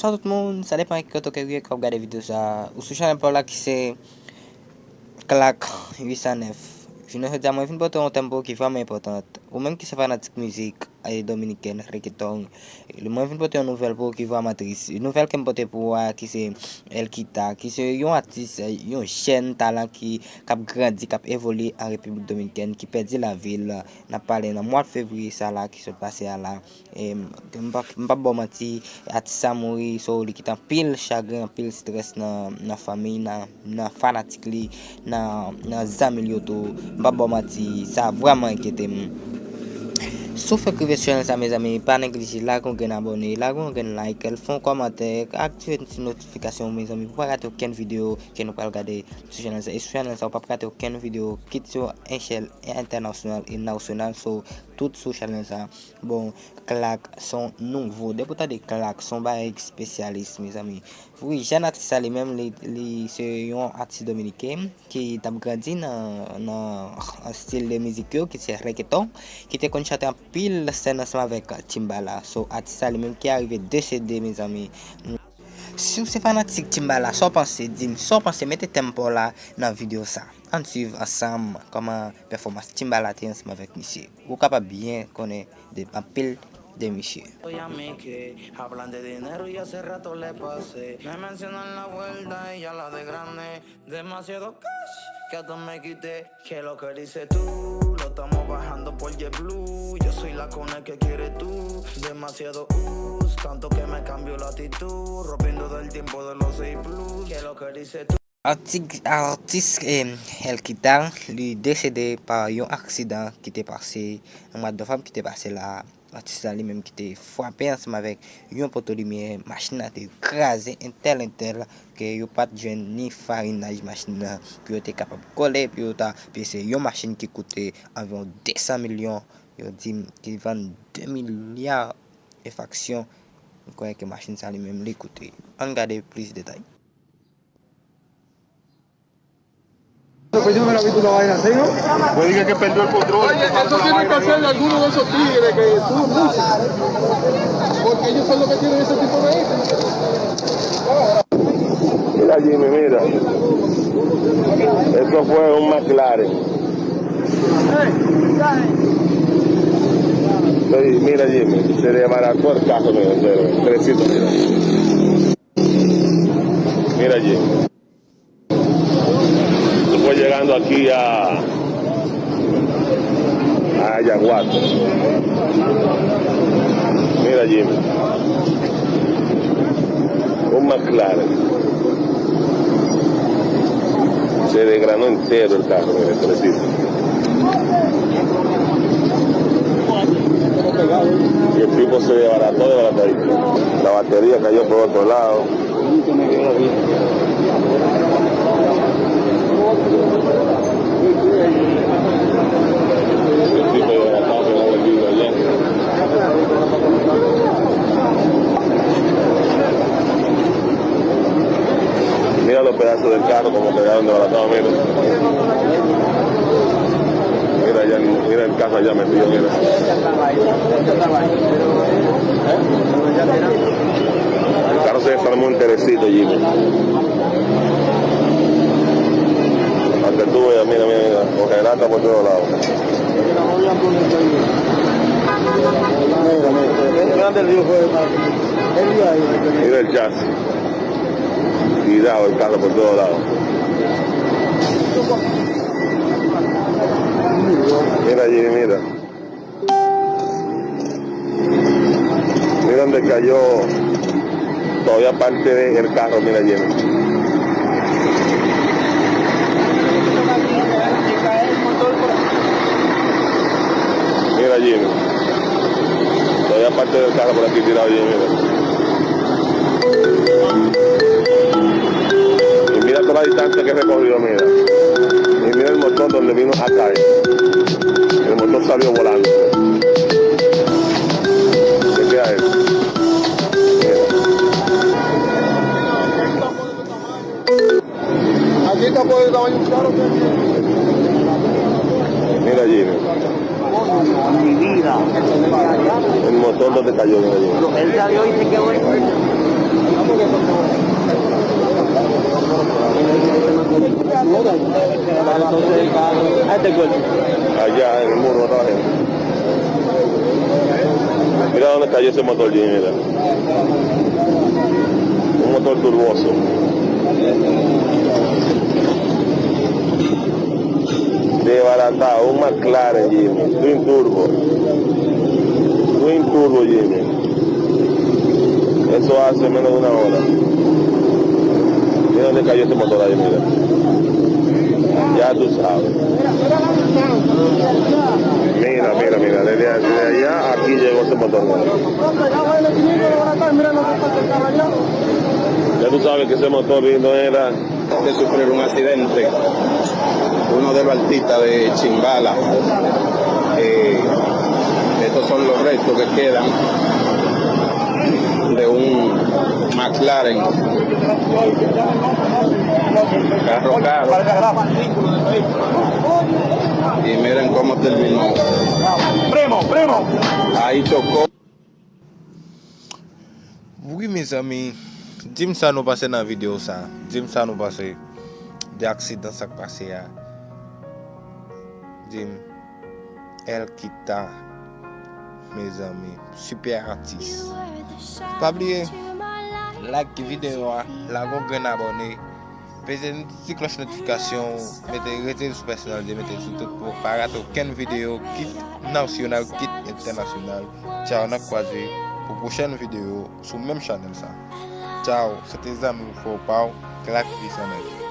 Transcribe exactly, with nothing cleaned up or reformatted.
Sa tout moun, sa depan ki kote w ye k ap gade videyo sa a. Ou sou chanèl pa w la ki se Clark uit san nèf. Jounen jodi a, mwen vin pote yon tèm pou ou ki vrèman enpòtan. Ou menm ki se fanatik mizik, e, dominikèn, reggaeton, mwen vin pote yon nouvèl pou ou ki vrèman tris. Nouvèl ke m pote pou ou a, ki se Elkita, ki se yon atis, e, yon jèn talan ki, k ap grandi, k ap evolye an Repiblik Dominikèn, ki pèdi lavi l. N ap pale nan mwa fevriye sa la ki sot pase a la. E, m p ap, m p ap ba w manti, atis sa mouri, so li kite anpil chagren, anpil strès nan, nan fanmi, nan, nan fanatik li, nan, nan zanmi l yo tou. M p ap ba w manti, sa vrèman enkyete m. Si w fèk rive sou chanèl sa, mezanmi, pa neglije lage yon grenn abòne, lage yon grenn like, fè yon kòmantè, aktive ti notifikasyon, mezanmi, pou w pa rate okenn videyo ke nou pral gade sou chanèl sa. E sou chanèl sa, w p ap rate okenn videyo, kit sou enchèl entènasyonal e nasyonal. So, tout sou chanèl sa. Bon, Clark se yon nouvo. Depi w tande Clark, se yon bagay espesyalis, mezanmi. Wi, jèn atis sa li menm, li, li se yon atis dominiken ki t ap grandi nan, nan stil de mizik yo, ki se reggaeton, ki te konn chante anpil sèn ansanm avèk Timbala. So, atis sa li menm ki arive desede, mezanmi. Si w se fanatik Timbala, sa w panse? Di m sa w panse, mete tèm pa w la nan videyo sa. Ann swiv ansanm kòman pèfòmans Timbala te ansanm avèk misye. Ou kapab byen konnen de anpil de misye. Y a mí que hablan de dinero y hace rato le pasé. Me mencionan la vuelta y ya la de grande. Demasiado cash que hasta me quité. ¿Qué lo que dices tú? Lo estamos bajando por JetBlue. Yo soy la cone que quieres tú. Demasiado us, tanto que me cambió la actitud. Rompiendo del tiempo de los seis plus. ¿Qué lo que dices tú? Atis, atis, em, Elkita, li desede pa yon aksidan ki te pase nan mwa novanm ki te pase la. Atis la li menm ki te frape ansanm avèk yon poto limyè, machin nan te kraze entèl, entèl, ke yo pa t jwenn ni farinaj machin nan pou yo te kapab kole, pou yo ta pyese yon machin ki koute anviwon de san milyon. Yo di m ki vann de milya e fraksyon. M kwè ke machin sa li menm li koute. Ann gade plis detay. Pues yo me lo vi tú la vaina así, ¿no? Pues diga que perdió el control. Oye, eso tiene que hacerle alguno de esos tigres que tú luces. Porque ellos son los que tienen ese tipo de vehículos. Mira, Jimmy, mira. Eso fue un McLaren. Sí, mira, Jimmy, se desbarató el cajo, mira, entero, enterecito, mira. Mira allí. Se fue llegando aquí a, a Ayaguato. Mira allí. Un McLaren. Se desgranó entero el carro, mira, enterecito. Y el tipo se desbarató, desbaratadito. La batería cayó por otro lado. Mira los pedazos del carro como quedaron desbaratados, mira. Mira, ya, mira el carro allá metido, mira. El carro se desarmó enterecito, Jimmy. Para que tú veas, mira, mira, mira, con relata por todos lados. Mira el chasis. Tirado el carro por todos lados. Mira, Jimmy, mira. Mira donde cayó todavía parte del carro, mira, Jimmy. Mira, Jimmy. Todavía parte del carro por aquí tirado, Jimmy, mira. Y mira toda la distancia que recorrió, mira. Y mira el motor donde vino a caer. El motor salió volando. Chequea eso. Mira. Aquí está por el tamaño un carro que... Mira, Jimmy. Mi vida. El motor no te cayó, mira, Jimmy. Él salió y se quedó ahí. Allá, el muro también. Mira dónde cayó ese motor, Jimmy, mira. Un motor turboso. Desbaratado, un McLaren, Jimmy. Twin turbo. Twin turbo, Jimmy. Eso hace menos de una hora. Mira dónde cayó ese motor ahí, mira. Ya tú sabes. Mira, mira, mira. Desde, desde allá, aquí llegó ese motor. Ya tú sabes que ese motor vino era de sufrir un accidente. Uno de los artistas de Chimbala. Eh, estos son los restos que quedan de un McLaren. Carro caro. Y miren cómo terminó. Ahí chocó. Wi, mezanmi, di m sa nou panse nan videyo sa. Di m sa nou panse de aksidan sa k pase a. Di m, El Kita, mezanmi, super atis. Pa bliye, like videyo a, lage yon grenn abòne, peze ti klòch notifikasyon, mete, rete sou pèsonalite, mete sou tout pou pa rate okenn videyo, kit nasyonal, kit entènasyonal. Tchaw, n ap kwaze pou pwochèn videyo sou menm chanèl sa. Tchaw, se te zanmi w, frè w pa w, Clark Peace on Earth.